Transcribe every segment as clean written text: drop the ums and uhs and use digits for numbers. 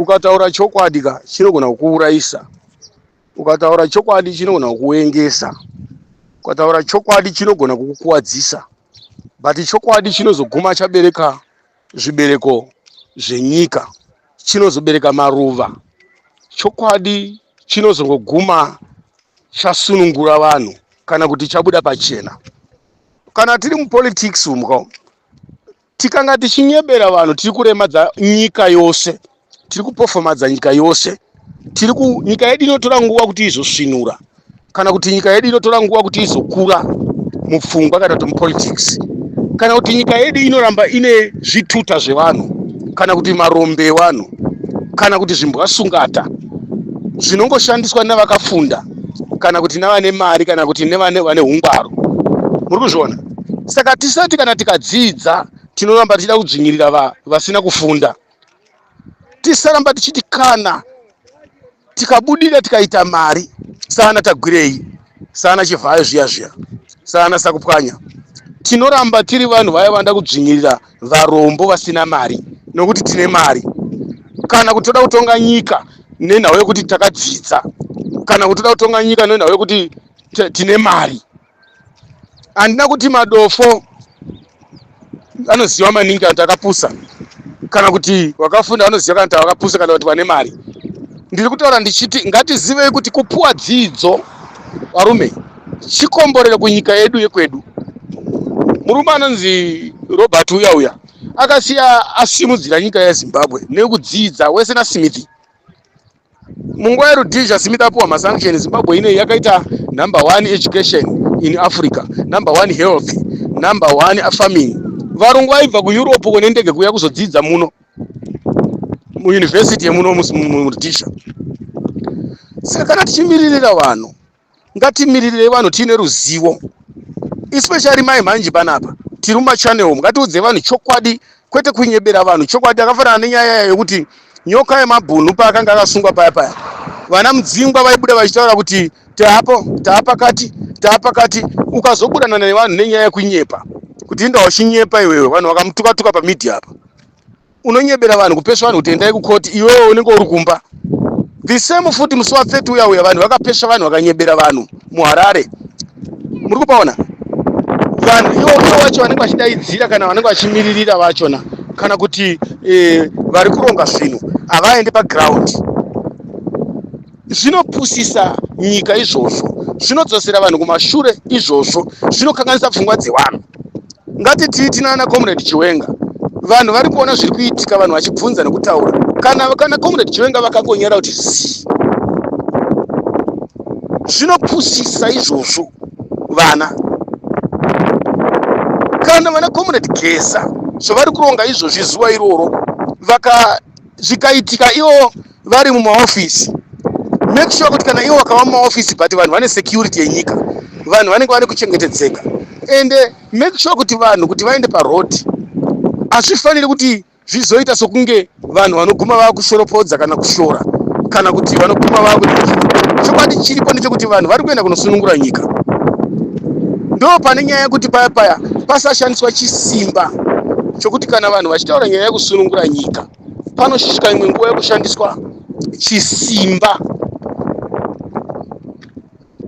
Ukataura chokwadi ka, chinogona kukuurayisa. Ukataura chokwadi, chinogona kukuengesa. Ukataura chokwadi, chinogona kukukuwadzisa, but chokwadi chinozoguma chabereka zvibereko zvenyika, chinozobereka maruva. Chokwadi chinozongoguma chasunungura vanhu kana kuti chabuda pachena. Kana tiri mupolitics umu, tikanga tichinyebera vanhu, tiri kuremadza nyika yose, tiri kupofomadza nyika yose. Tiri ku nyika yedu inotora nguva kuti izosvinura, kana kuti nyika yedu inotora nguva kuti izokura mupfungwa kana kuti mupolitics, kana kuti nyika yedu inoramba ine zvituta zvevanhu, kana kuti marombe evanhu, kana kuti zvimbwasungata zvinongoshandiswa navakafunda, kana kuti navane mari, kana kuti nevane vane ungwaru. Muri kuzviona? Saka tisati kana tikadzidza, tinoramba tichida kudzvinyirira vasina kufunda. Tisaramba tichiti kana tikabudira, tikaita mari, sana Tagwirei, sana Chivhayo zviya zviya, sana Sakupwanya, tinoramba tiri vanhu vaya vanoda kudzvinyirira varombo vasina mari nokuti tine mari, kana kuti toda kutonga nyika nenhau yekuti takadzidza, kana kuti toda kutonga nyika nenhau yekuti tine mari. Handina kuti madofo anoziva maningi kana kuti akapusa, kana kuti wakafunda vanoziva kana kuti vakapusa, kana kuti vane mari. Ndiri kutaura ndichiti ngatizivei kuti kupuwa dzidzo, varume, chikomborero kunyika yedu yekwedu. Murume anonzi Robert uya uya akasiya asimudzira nyika yeZimbabwe nekudzidza wese naSmith. Munguva yeRhodesia, Smith apiwa masanction, Zimbabwe inei yakaita number one education in Africa, number one health, number one farming. Varungu vaibva kuEurope kune ndege kuuya kuzodzidza muno muuniversity yemuno muRhodesia. Saka kana tichimiririra vanhu, ngatimiririre vanhu tiine ruzivo, especially mai mhanji panapa tiri mumachannel. Ngatiudze vanhu chokwadi, kwete kunyebera vanhu. Chokwadi akafanana nenyaya yekuti Nyoka Yemabhunu paakanga akasungwa paya paya, vana Mudzingwa vaibuda vachitaura kuti taapo, taapakati, taapakati. Ukazoburana nevanhu nenyaya yekunyepa kuti inda uchinyepa iwewe, vanhu vakamutukatuka pamedia apa. Unonyebera vanhu, kupesva vanhu kuti endai kukoti, iwewe unenge uri kumba. The same futi musi wa30 uya uya, vanhu vakapesva vanhu, vakanyebera vanhu muHarare. Muri kupaona vanhu ivo ivo vacho vanenge vachidaidzira, kana vanenge vachimiririra vachona, kana kuti vari kuronga zvinhu, havaendi paground. Zvinopusisa nyika izvozvo, zvinodzosera vanhu kumashure izvozvo, zvinokanganisa pfungwa dzevanhu. Ngatitii tinana Comrade Chiwenga, vanhu vari kuona zviri kuitika, vanhu vachibvunza nekutaura. Kana Comrade Chiwenga vakangonyara kuti zii, zvinopusisa izvozvo vana. Kana vana Comrade Geza zvavari kuronga izvozvi, zuva iroro vaka zvikaitika ivo vari mumaofisi, make sure kuti kana ivo vakava mumaofisi, but vanhu vane security yenyika, vanhu vanenge vane kuchengetedzeka. Ende make sure kuti vanhu kuti vaende paroad, hazvifaniri kuti zvizoita sokunge vanhu vanoguma vakushoropodza kana kushora, kana kuti vanoguma vakuti. Chokwadi chiripo ndechekuti vanhu vari kuenda kunosunungura nyika. Ndo pane nyaya yekuti paya paya pasashandiswa chisimba chokuti kana vanhu vachitaura nyaya yekusunungura nyika, panosvika imwe nguva yekushandiswa chisimba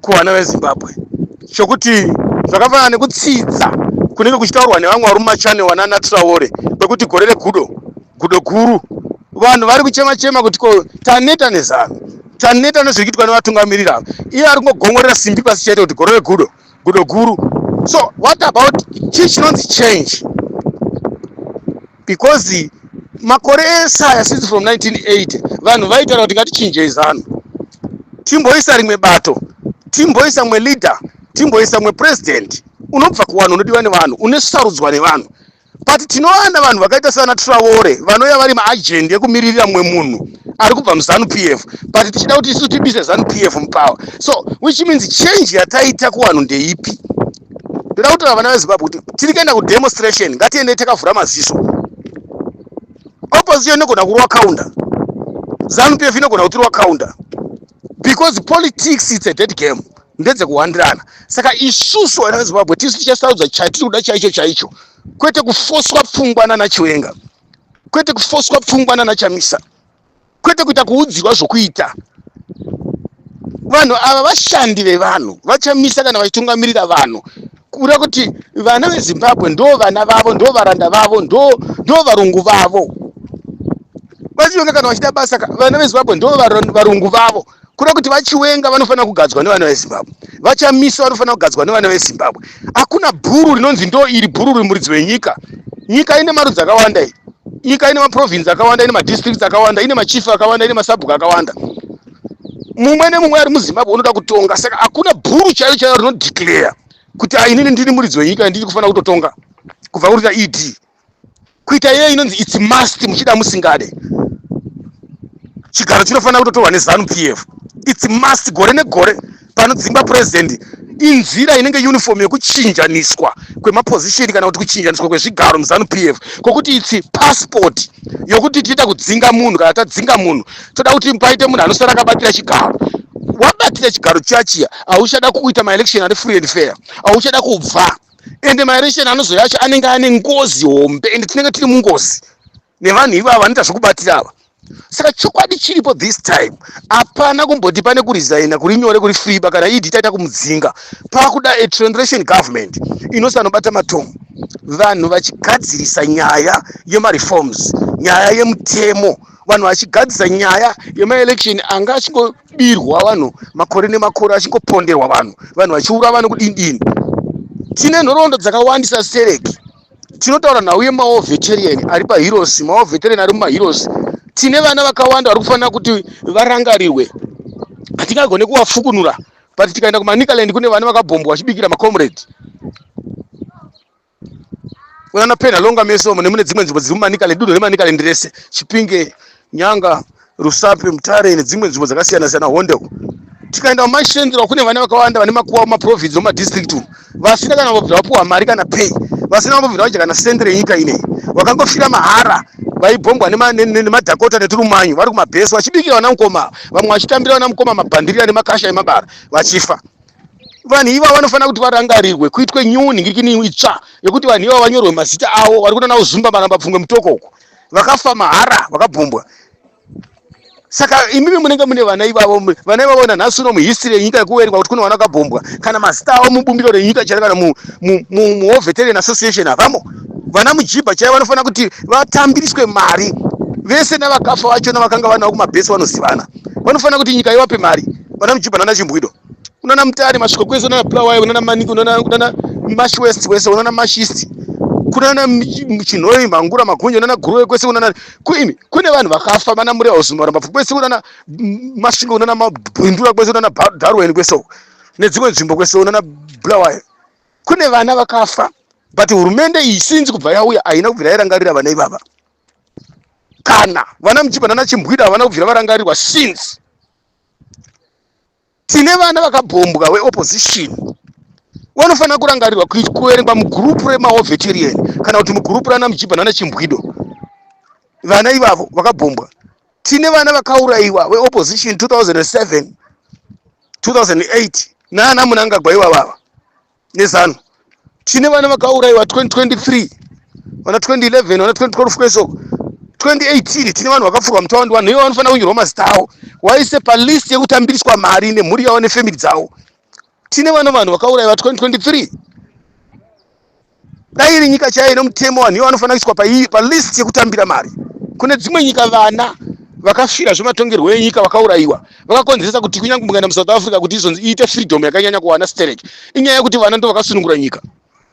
kuvana veZimbabwe, chokuti zvakafanana nekutsidza kunenge kuchitaurwa nevamwe vari mumachannel, vana Traore, kwekuti gore regudo, gudo guru. Vanhu vari kuchema chema kuti ko taneta neZANU, taneta nezviri kuitwa nevatungamiriri ava. Iye ari kungogongorera simbi pasi chete kuti gore regudo, gudo guru. So what about chii chinonzi change? Because makore ese aya, since from 1980, vanhu vaitaura kuti ngatichinjei ZANU, timboisa rimwe bato, timboisa mwe leader, timboisa mwe president unobva kuvanhu, unodiwa nevanhu, unosarudzwa nevanhu. But tinowana vanhu vakaita sana Traore vanouya vari maagent ekumiririra mumwe munhu ari kubva muZANU PF, but tichida kuti isu tibise ZANU PF mupower. So which means change yataita kuvanhu ndeipi? Ndoda kutaura vana veZimbabwe kuti tiri kuenda kudemonstration, ngatiendei takavhura maziso. Opposition inogona kurova counter, ZANU PF inogona kutirova counter, because politics, it's a dead game, ndedzekuwandirana. Saka isusu vana veZimbabwe tisu tichasarudza chatiri kuda chaicho chaicho, kwete kufoswa pfungwa nana Chiwenga, kwete kufoswa pfungwa nana Chamisa. Kwete kuita kuudzirwa zvokuita. Vanhu ava vashandi vevanhu, vachamisa kana vachitungamirira vanhu. Kureva kuti vana veZimbabwe ndo vana vavo, ndo varanda vavo, ndo ndo varungu vavo. VaChiwenga kana vachida basa, vana veZimbabwe ndo varungu vavo. Kureva kuti VaChiwenga vanofanira kugadzwa nevana veZimbabwe, VaChamisa vanofanira kugadzwa nevana veZimbabwe. Hakuna bhuru rinonzi ndo iri bhuru riri muridzi wenyika. Nyika ine marudzi akawanda iyi, nyika ine maprovinsi akawanda, ine madistricts akawanda, ine machief akawanda, ine masabhuku akawanda. Mumwe nemumwe ari muZimbabwe unoda kutonga, saka hakuna bhuru chairo chairo rinodeclare kuti inini ndini muridzi wenyika, ndiri kufanira kutotonga kubva kurita ED kuita iye inonzi its must. Muchida musingade, chigaro chinofanira kutotorwa neZANU PF. Its must. Gore negore panodzingwa president, inzira inenge uniform yekuchinjaniswa kwemaposition kana kuti kuchinjaniswa kwezvigaro muZANU PF, kwokuti its passport yokuti tiita kudzinga munhu. Kana tadzinga munhu, toda kuti paite munhu anosara akabatira chigaro. Wabatira chigaro chiya chiya, hauchada kuita maelection ari free and fair, hauchada kubva. Ende maelection anozoya acho anenge ane ngozi hombe, ende tinenge tiri mungozi nevanhu ivava vanoita zvokubatira ava. Saka chokwadi chiripo, this time hapana kumboti pane kuresigna kuri nyore, kuri free ba. Kana ED taita kumudzinga, pakuda a transition government inosanobata matomu, vanhu vachigadzirisa nyaya yemareforms, nyaya yemutemo, vanhu vachigadzirisa nyaya yemaelection anga achingobirwa vanhu makore nemakore, achingoponderwa vanhu, vanhu vachiura vanhu kudindini. Tine nhoroondo dzakawandisa stereki. Tinotaura nhau yemawar veteran ari paHeroes, mawar veteran ari mumaHeroes. Tine vana vakawanda vari kufanira kuti varangarirwe, hatingagone kuvafukunura. But tikaenda kuManicaland, kune vana vakabhombwa vachibikira macomrade, kunana Penhalonga mesomo nemune dzimwe nzvimbo dziri muManicaland, dunhu reManicaland rese, Chipinge, Nyanga, Rusape, Mutare nedzimwe nzvimbo dzakasiyana siyana, Hondeko. Tikaenda mumashendera, kune vana vakawanda vane makuva mumaprovinsi, mumadistrict umu, vasina kana vabvira vapuwa mari kana pay, vasina vambobvira vadya kana sendi renyika ineyi, vakangofira mahara, vaibhombwa nemaDhakota neturumanyu vari kumabhesi vachibikira vana mukoma, vamwe vachitambira vana mukoma mabhandirira nemakasha emabara, vachifa. Vanhu ivavo vanofanira kuti varangarirwe, kuitwe new nhingirikini itsva yekuti vanhu ivavo vanyorwe mazita avo. Vari kunana Uzumba Maramba Pfungwe, Mutoko uko, vakafa mahara, vakabhombwa. Saka imimi munenge mune vana ivavo, vana ivavo nanhasi uno muhistory yenyika yekuverengwa kuti kune vana vakabhombwa, kana mazita avo mubumbiro renyika chairo, kana muwar veteran association havamo. Vana Mujibha chaivo vanofanira kuti vatambiriswe mari vese navakafa vacho, navakanga vanavo kumabhesi vanozivana, vanofanira kuti nyika ivape mari. Vana Mujibha nana Chimbwido, unana Mutare, Masviko kwese, unana Bulawayo, unana Maniki, unana Mash West kwese, unana Mash East, kunana Chinhoyi, Mhangura, Magunje, unana Guruve kwese, unana kuimi kune vanhu vakafa, vana Murehwa, Maramba kwese, unana Masvingo, unana Mabhindura kwese, unana Darwin kwese uko nedzimwe nzvimbo kwese, unana Bulawayo kune vana vakafa. But hurumende iyi, since kubva yauya, haina kubvira yairangarira vana ivava. Kana vana Mujibha nana Chimbwida havana kubvira varangarirwa since. Tine vana vakabhombwa veopposition, vanofanira kurangarirwa, kuverengwa mugurupu remawar veteran kana kuti mugurupu rana Mujibha nana Chimbwido, vana ivavo vakabhombwa. Tine vana vakaurayiwa veopposition 2007, 2008 nana Munangagwa ivavava neZANU. Tine vana vakaurayiwa 2023, vana 2011, vana 2012 kwesoko, 2018. Tine vanhu vakapfurwa mutaundi. Vanhu ivo vanofanira kunyorwa mazita avo, waise palist yekutambiriswa mari nemhuri yavo nefamily dzavo. Tine vana, vanhu vakaurayiwa 2023. Dai iri nyika chaiyo ine mutemo, vanhu ivo vanofanira kuiswa palist yekutambira mari. Kune dzimwe nyika, vana vakafira zvematongerwo enyika, vakaurayiwa, vakakonzeresa kuti kunyange mukaenda muSouth Africa, kuti izonzi iite freedom yakanyanya kuwana sterek, inyaya yekuti vana ndo vakasunungura nyika.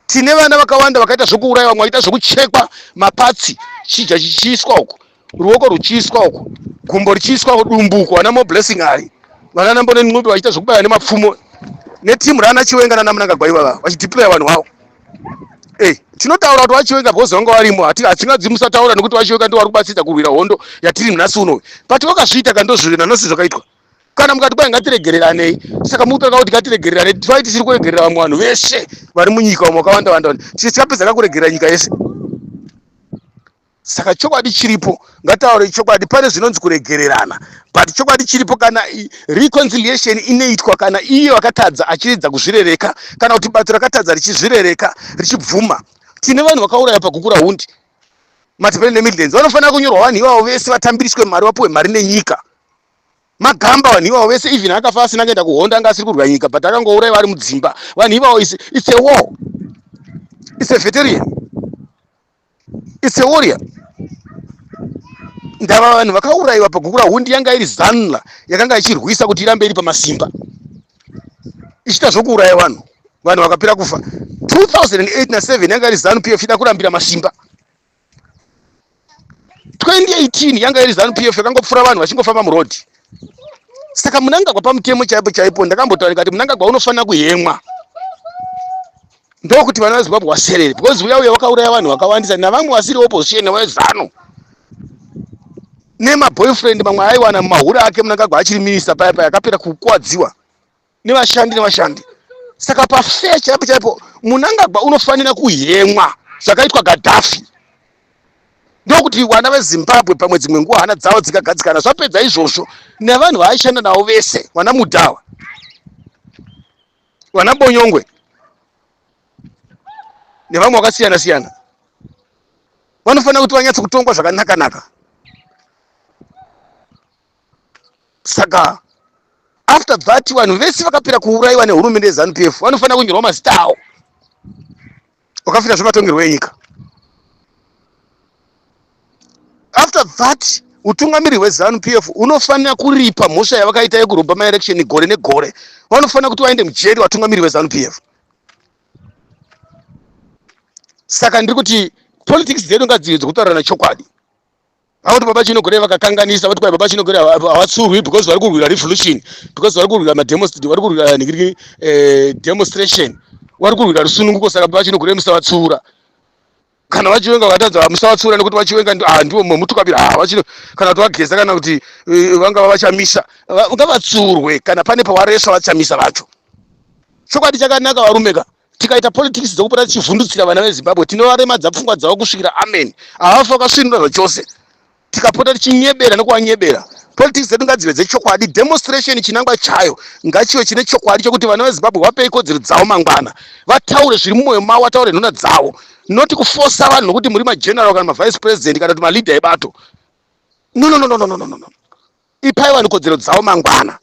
Tine vana vakawanda vakaita zvokuurayiwa, vamwe vaita zvokuchekwa mapatsi, chija chichiiswa uku, ruoko ruchiiswa uku, gumbo richiiswa dumbu uku. Vana Moreblessing Ali, vana Nambone Ncube, vachiita zvokubaya nemapfumo netimu raana Chiwenga nana Munangagwa ivava, vachideploya vanhu vavo. Ei, tinotaura kuti vaChiwenga because vanga varimo. Hatingadzi musataura nekuti vaChiwenga ndo vari kubatsiridza kurwira hondo yatiri nhasi unoyu, but vakazviita kandozviri nanhasi zvakaitwa. Kana mukati kwai ngatiregereranei, saka mukutoka kuti ngatiregereranei, tifai tisiri kuregerera vamwe vanhu veshe vari munyika, vamwe vakawanda wanda, tichapedza kakuregerera nyika yese. Saka chokwadi chiripo, ngataure chokwadi. Pane zvinonzi kuregererana, but chokwadi chiripo, kana reconciliation inoitwa kana iye vakatadza achiedza kuzvirereka, kana kuti bato rakatadza richizvirereka, richibvuma. Tine vanhu vakauraya paGukurahundi. Matebele neMidlands vanofanira kunyorwa vanhu ivavo vese vatambiriswe mari vapuwe mari nenyika. Magamba vanhu ivavo vese even akafa asina kuenda kuhondo anga asiri kurwa nyika but akangouraiwa ari mudzimba. Vanhu ivavo it's a war. It's a veteran. It's a warrior. Ndava vanhu vakauraiwa pagukura hundi yanga iri zanla yakanga ichirwisa kuti irambe iri pamasimba. Ichiita zvokuuraya vanhu. Vanhu vakapera kufa. 2008 na 7 yanga iri Zanu PF ida kurambira masimba. 2018 yanga iri Zanu PF yakangopfura vanhu vachingofamba muroad. Saka Mnangagwa pamutemo chaipo chaipo ndakambotaura ndikati Mnangagwa unofanira kuhemwa ndokuti vana veZimbabwe vaserere because uya uya wakauraya vanhu vakawandisa navamwe vasiri opposition veZanu nemaboyfriend mamwe aiwana mumahure ake Mnangagwa achiri minister paya paya akapera kukuwadziwa nevashandi nevashandi saka pafair chaipo chaipo Munangagwa unofanira kuhemwa zvakaitwa Gaddafi ndokuti vana veZimbabwe pamwe dzimwe nguva hana dzavo dzikagadzikana zvapedza izvozvo nevanhu vaaishanda navo vese vana Mudhawa vana Bonyongwe nevamwe vakasiyana siyana vanofanira kuti vanyatse kutongwa zvakanaka naka saka after that vanhu vese vakapera kuurayiwa nehurumende yeZanu PF vanofanira kunyorwa mazita avo wakafira zvematongerwo enyika after that utungamiri hweZanu PF unofanira kuripa mhosva yavakaita yekurobha maelection gore negore vanofanira kuti vaende mujeri vatungamiri veZanu PF saka ndiri kuti politics dzedu ngadzive dzekutaurana chokwadi Vakuti baba Chinogore vakakanganisa vati kwai baba Chinogore havatsurwi because vari kurwira revolution because vari kurwira mademo vari kurwira ningiriki eh, demonstration vari kurwira rusununguko saka baba Chinogore musavatsura kana vachiwenga vakatadza musavatsura nekuti vachiwenga ah, ndivo mutukabira ah, vachino kana kuti vageza kana kuti eh, vangava vachamisa ngavatsurwe kana pane pawaresva vachamisa vacho chokwadi chakanaka varume ka tikaita politics dzekupota tichivhundutsira vana vezimbabwe tinovaremadza pfungwa dzavo kusvikira amen havafa vakasvinura zvachose tikapota tichinyebera nekuvanyebera politics dzedu ngadzive dzechokwadi demonstration chinangwa chayo ngachive chine chokwadi chokuti vana vezimbabwe vapei kodzero dzavo mangwana vataure zviri mumwoyo mavo vataure nhuna dzavo noti kufosa vanhu nokuti muri mageneral kana mavice president kana kuti maleader ebato no no no no no no no ipai vanhu kodzero dzavo mangwana.